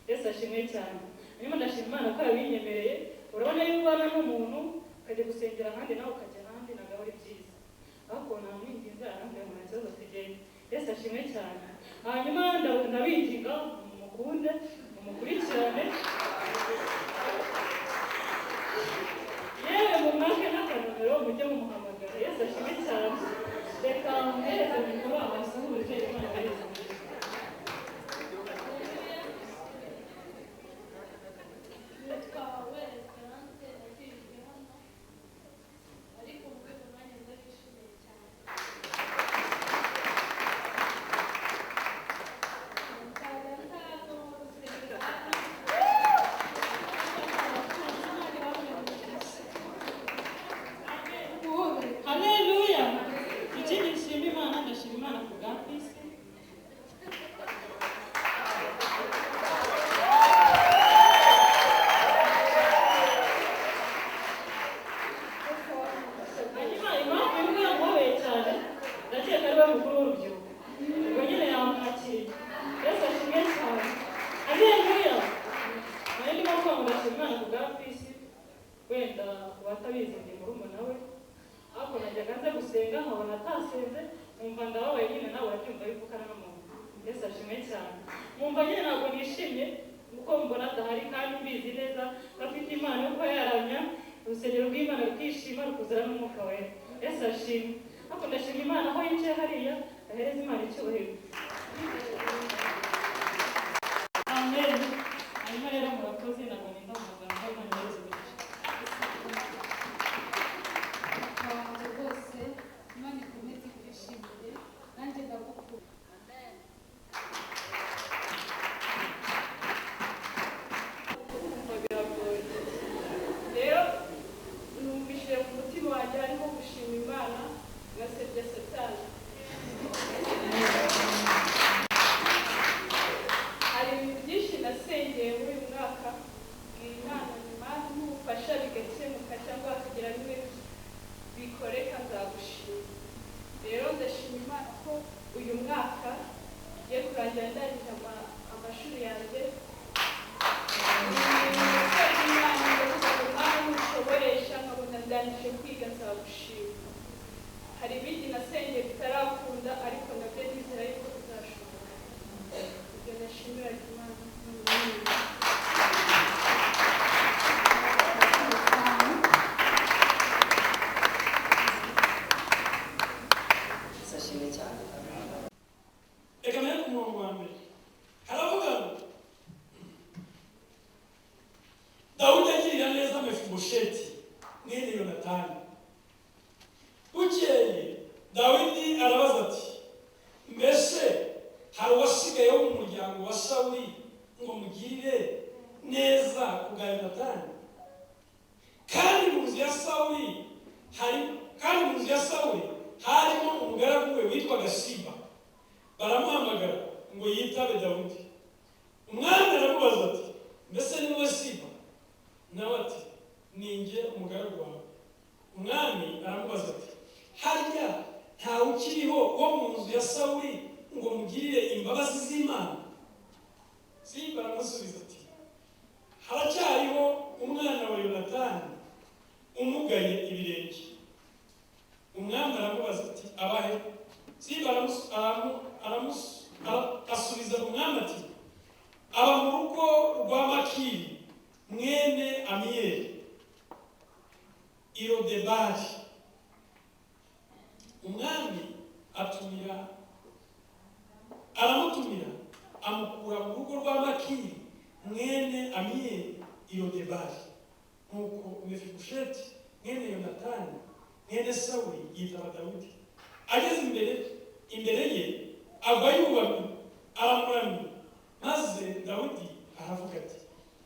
Yesu ashimwe cyane. Hanyuma ndashima Imana ko yabinyemereye. Urabona iyo ubana n'umuntu ukajya gusengera ahandi, nawe ukajya ahandi, ntabwo aba ari byiza. Ariko namwinginze, arambwira ngo nta kibazo, tugende. Yesu ashimwe cyane. Hanyuma ndabinginga mumukunde, mumukurikirane, yewe mumwake n'akanomero, mujye mumuhamagara. Yesu ashimwe cyane. Reka muhereze mikoro abasuhuze. Imana ibahereze umugisha. Nitwa Uwera Esperance, nakirijwe hano, ariko mu rwego nanjye ndabishimiye cyane. Nzajya nzaza mu rusengero hano. Imana ibahe umugisha. Haleluya! Ikindi nshima Imana, ndashima Imana ku bwa Peace. Hanyuma impamvu y'uko yamuhobeye cyane, ndakeka ari we mukuru w'urubyiruko, ubwo nyine yamwakiriye. Yesu ashimwe cyane. Haleluya! Nari ndimo kuvuga ngo ndashima Imana ku bwa Peace. Wenda ku batabizi, ndi murumuna we, ariko najyaga nza gusenga nkabona atasenze, nkumva ndababaye nyine. Nawe urabyumva bivukana n'umuntu. Yesu ashimwe cyane. Nkumva nyine ntabwo nishimye kuko mbona adahari, kandi mbizi neza ko afite impano yo kuba yaramya, urusengero rw'Imana rukishima, rukuzura n'Umwuka Wera. Yesu ashimwe. Ariko ndashima Imana aho yicaye hariya, ahereza Imana icyubahiro. Amen. Hanyuma rero murakoze, ntabwo ninda mu magambo. Imana ibahereze umugisha. Papa wanjye rwose, Imana ikomeze ikwishimire, nanjye ndagukunda. Kumva biragoye. Rero numvise mu mutima wanjye harimo gushima Imana, ngasebya Satani. Hari ibintu byinshi nasengeye muri uyu mwaka, mbwira Imana nyuma n'ubufasha bigakemuka cyangwa hakagira bimwe bikoreka, nzagushima. Rero ndashima Imana ko uyu mwaka ugiye kurangira ndangije amashuri yanjye. Imana, ndavuga ngo Mana, nushoboresha nkabona ndangije kwiga, nzagushima. Hari ibindi nasengeye bitarakunda, ariko nabyo nizera yuko bizashoboka. Ibyo nashimiraga Imana. Yesu ashimwe cyane. Reka mbere ku murongo wa mbere haravuga ngo Dawudi agirira neza Mefibosheti mwene Yonatani. Bukeye Dawidi arabaza ati: "Mbese hari uwasigaye wo mu muryango wa Sawuli ngo mugirire neza ku bwa Yonatani?" Kandi mu nzu ya Sawuli harimo umugaragu we witwaga Siba. Baramuhamagara ngo yitabe Dawudi. Umwami aramubaza ati: "Mbese ni wowe Siba?" Nawe ati: "Ni njye umugaragu wawe." Umwami aramubaza ati: "Harya ntawe ukiriho wo mu nzu ya Sawuli ngo mugirire imbabazi z'Imana?" Siba aramusubiza ati: "Haracyariho umwana wa Yonatani umugaye ibirenge." Umwami aramubaza ati: "Abahe?" Siba asubiza umwami ati: "Aba mu rugo rwa Makiri mwene Amiyeli i Lodebari." Umwami aramutumira, amukura mu rugo rwa Makiri mwene Amiyeli i Lodebari. Nuko Mefibosheti mwene Yonatani mwene Sawuli yitaba Dawudi. Ageze imbere ye, agwa yubamye, aramuramya. Maze Dawudi aravuga ati: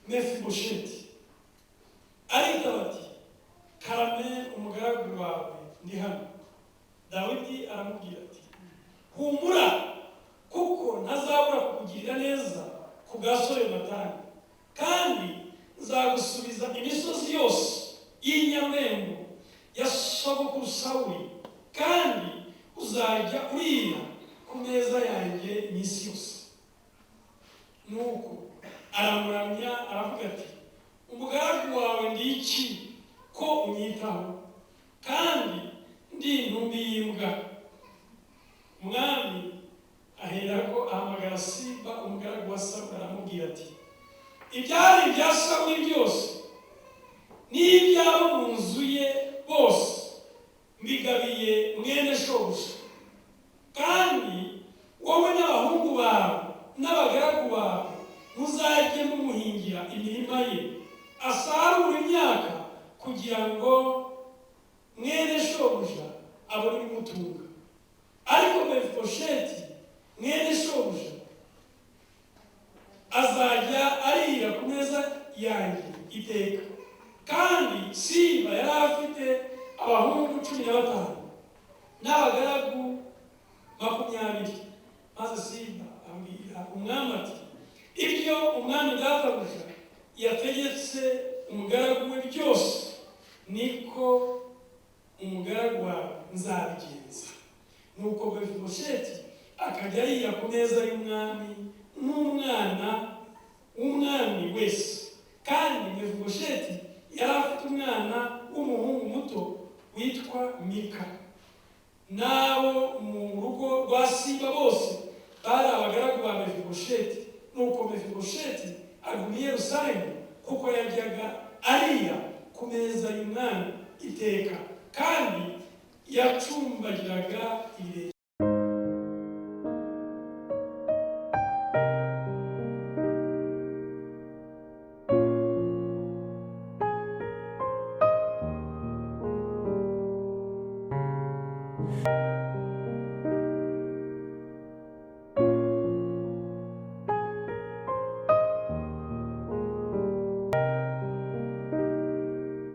"Mefibosheti!" Aritaba ati: "Karame, umugaragu wawe, ndi hano." Dawidi aramubwira ati: "Humura, kuko ntazabura kukugirira neza ku bwa so Yonatani, kandi nzagusubiza imisozi yose y'inyamembo ya sogokuru Sawuli, kandi uzajya urira ku meza yanjye iminsi yose." Nuko Aramuramya, aravuga ati: "Umugaragu wawe ndi iki ko unyitaho, kandi ndi intumbi y'imbwa?" Umwami aherako ahamagara Siba, umugaragu wa Sawuli, aramubwira ati: "Ibyari ibya Sawuli byose n'iby'abo mu nzu ye bose mbigabiye mwene shobuja, kandi wowe n'abahungu bawe n'abagaragu bawe muzajye mumuhingira imirima ye, asarure imyaka, kugira ngo mwene shobuja abone ibimutunga. Ariko Mefibosheti mwene shobuja azajya arira ku meza yanjye iteka." Kandi Siba yari afite abahungu 15 n'abagaragu 20. Maze Siba abwira umwami ati: "Ibyo umwami databuja yategetse umugaragu we byose, niko umugaragu wawe nzabigenza." Nuko Mefibosheti akajya arira ku meza y'umwami nk'umwana w'umwami wese. Kandi Mefibosheti yari afite umwana w'umuhungu muto witwa Mika. N'abo mu rugo rwa Siba bose bari abagaragu ba Mefibosheti. Nuko Mefibosheti aguma i Yerusalemu, kuko yajyaga arira ku meza y'umwami iteka, kandi yacumbagiraga ibirenge.